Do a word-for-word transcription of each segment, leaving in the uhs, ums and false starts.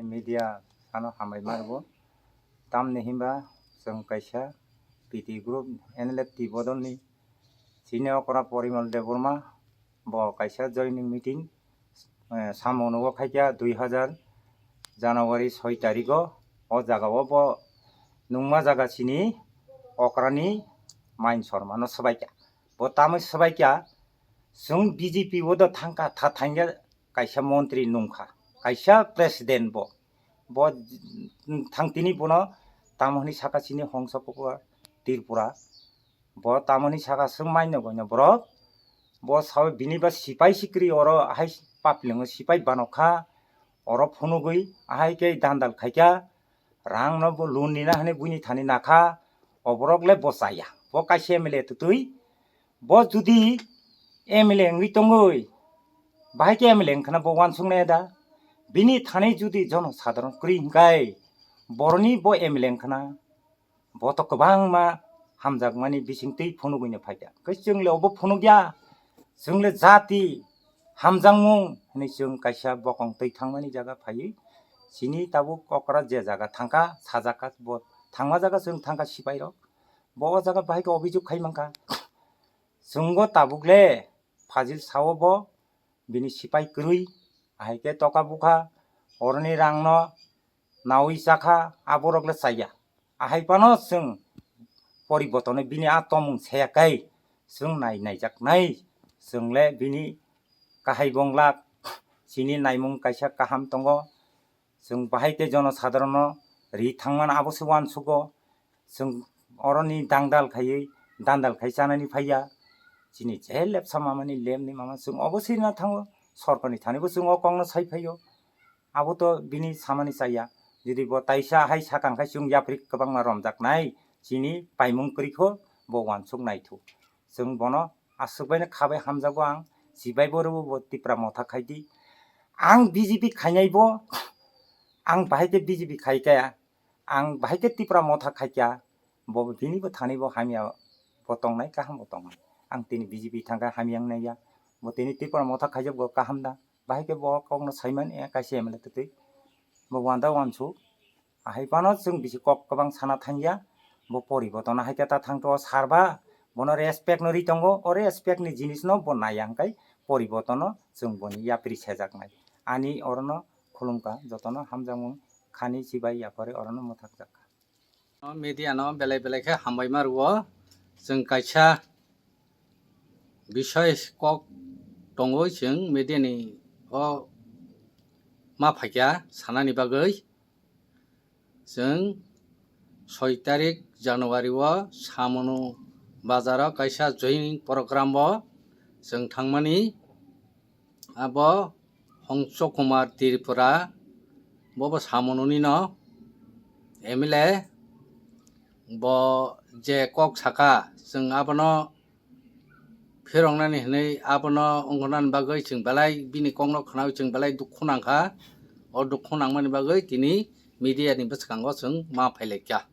Media ano hambai ma rwo. Tamni hinba chwng kaisa P T group N L F T bodolni senior okra Porimal Debbarma bo kaisa joining meeting, eh, samung nugo khaikha dui hazar January soi tarigo. O jaga o bo nungma jaga sini okrani Main Sorma no swbaikha. Bo tamwi swbaikha, chwng B J P o do thangkha, tha thangya kaisa montri nungkha, kaisa president bo. Bo thangtini bono tamo hwnwi saka chini hongsa pukua Tripura. Bo tamo hwnwi saka chwng maino boino borok. Bo sawi bini ba sipai sikri oro ahai paplingo sipai banokha. Oro phunugwi ahai khe dandal khaikha. Rangno bo loan nina hwnwi buini thani nakha. Oborok le bo chaya. Bo kaisa M L A twtwi. Bo judi M L A wngwi tongwi, bahai khe M L A wngkhana bo uansuknai da? Bini thani judi jono sadharon kwrwi hwnkhai, boroni bo M L A wngkhana, bo to kwbangma hamjakmani bisingtwi phunugwino phaikha. Khe chwng le obo phunukya, chwng le jati hamjakmung hwnwi chwng kaisa bokong twi thangmani jaga phaiwi, chini tabuk okra je jaga thangkha, sajakha, bo thangma jaga chwng thangkha sipairok. Bo o jaga bahai khe obhijog khai mankha. Chwngbo tabuk le phajil sao bo bini sipai kwrwi, ahai khe toka bukha, oroni rangno nawi chakha, aborok le chaya. Ahai phano chwng poribotono bini a tomung saya kai chwng nai naijaknai, chwng le bini kahai bonglak chini naimung kaisa kaham tongo. Chwng bahai khe jono sadharono ri thangmano abo se uansugo. Chwng oroni dangdal khaiwi dandal khai chanani phaiya. Chini je lepsa mamani lemni mama chwng obo sirina thango. Sorkarni thanibo chwng o kokno sai phaio. Abo to bini samani chaya. Jodi bo taisa hai sakang khai chwng yapri kwbangma romjaknai. Chini paimung kwrwikho bo uansuk naithu. Chwng bono aswk baino khabai hamjago ang, chibaibo rwbo bo Tipra Motha khaidi. Ang B J P khainaibo, ang bahai khe B J P khaikha, ang bahai khe Tipra Motha khaikha, bo bini bo thani bo hamya bo tongnai, kaham bo tongnai. Ang tini B J P thangkha hamya wngnaiya, bo tini Tipra Motha khaijak bo kaham da, bahai khe bo kokno saimani kaisa M L A twtwi bo uanda uansuk. Ahai phano chwng bisi kok kwbang sana thangya, bo poriboton ahai khe ta thangto o sar ba, bono respect no ri tongo, o respect ni jinis no bo naiya hwnkhe poriboton no chwng boni yapri sejaknai. Ani orono khulumkha, jotono hamjakmung khani chibai yapharwi orono mwthakjakha. O media no belai belai khe hambai ma rwo, chwng kaisa bisoi kok tongwi chwng media ni o ma phaikha sanani bagwi. Chwng soi tarik January o Samunu bazar o kaisa joining program o chwng thangmani. Abo Hongso Kumar Tripura, bo bo Samununi no M L A, bo je kok saka chwng abono phiroknani hinwi abono wngkha nani bagwi chwng belai bini kokno khwnawi chwng belai dukhu nangkha. O dukhu nangmani bagwi tini media ni bwskango chwng ma phailaikha.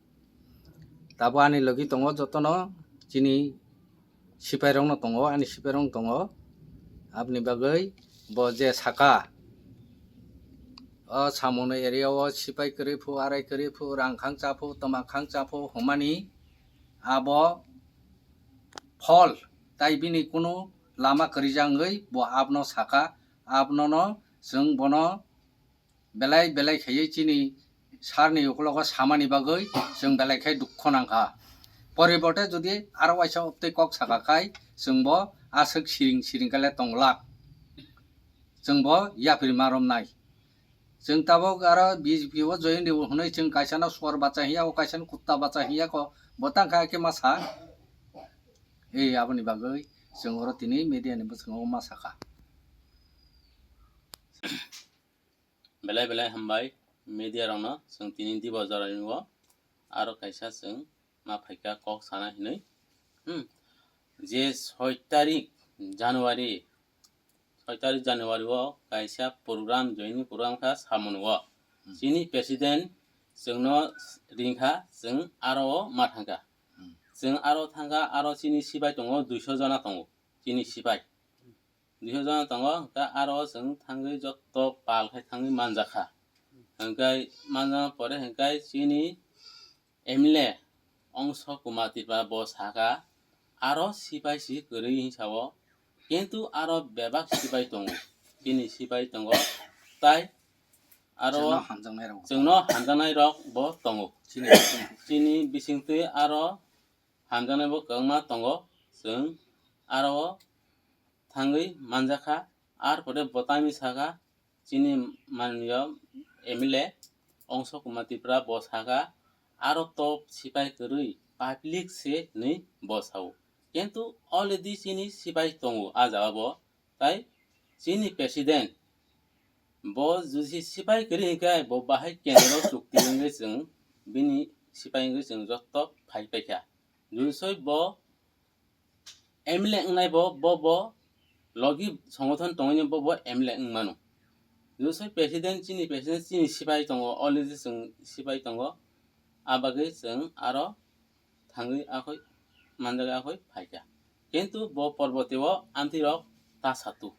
Tabuk ani logi tongo jotono chini sipairokno tongo, ani sipairokno tongo. Aboni bagwi bo je saka, o Samungno area o sipai kwrwi phu, arai kwrwi phu, rang khang cha phu, twma khang cha phu hwnmani abo phol, tai bini kunu lama kwrwijak wngwi bo abono saka, abono no chwng bono belai belai khaiwi chini sarni ukologo samani bagwi chwng belai khe dukhu nangkha. Poriborte jodi aro waisa tei kok saka khai chwngbo aswk siring siring khe le tonglak, chwngbo yapri ma romnai. Chwng tabuk aro B J P o join di hwnwi chwng kaisano suar bacha hiya, o kaisano kutta bacha hiya ko, bo tang kha khe ma sa. Ei aboni bagwi chwng oro tini media ni bwskango ma sakha. Belai belai hambai media rokno, chwng tini dibo jorani o aro kaisa chwng ma phaikha kok sana hinwi. Hmm. Je soi tarik January, soi tarik January o kaisa program, joining program kha Samunu o. Hmm. Chini president chwngno ringkha, chwng aro o ma thangkha. Hmm. Chwng aro thangkha, aro chini sipai tongo, duiso jona tongo chini sipai. Duiso jona tongo, hwnkhe aro chwng thangwi jotto pal khai thangwi manjakha. Hingkai manjak pore hingkai chini M L A Ongso Kumar Tripura bo saka, aro sipai si kwrwi hinsa o, kintu aro bebak sipai tongo, bini sipai tongo, tai aro chwngno hamjaknai rok bo tongo. Chini bisingtwi aro hamjaknai bo kwbangma tongo, chwng aro o thangwi manjakha, ar pore bo tamni saka, chini manliya M L A Ongso Kumar Tripura bo saka, aro top sipai kwrwi public se hinwi bo sao. Kintu already chini sipai tongo a jaga bo, tai chini president bo jusi sipai kwrwi hinkhe bo bahai kendro chukti wngwi chwng bini sipai wngwi chwng joto phai paikha. Jusoi bo M L A wngnai bo, bo, bo logi songothon tongwi bo, bo M L A wng mano. Jusoi president, chini president, chini sipai tongo, already chwng sipai tongo. A bagwi chwng aro thangwi akhoi manjak akhoi phaikha. Kintu bo porbotio amtwi rok ta satu.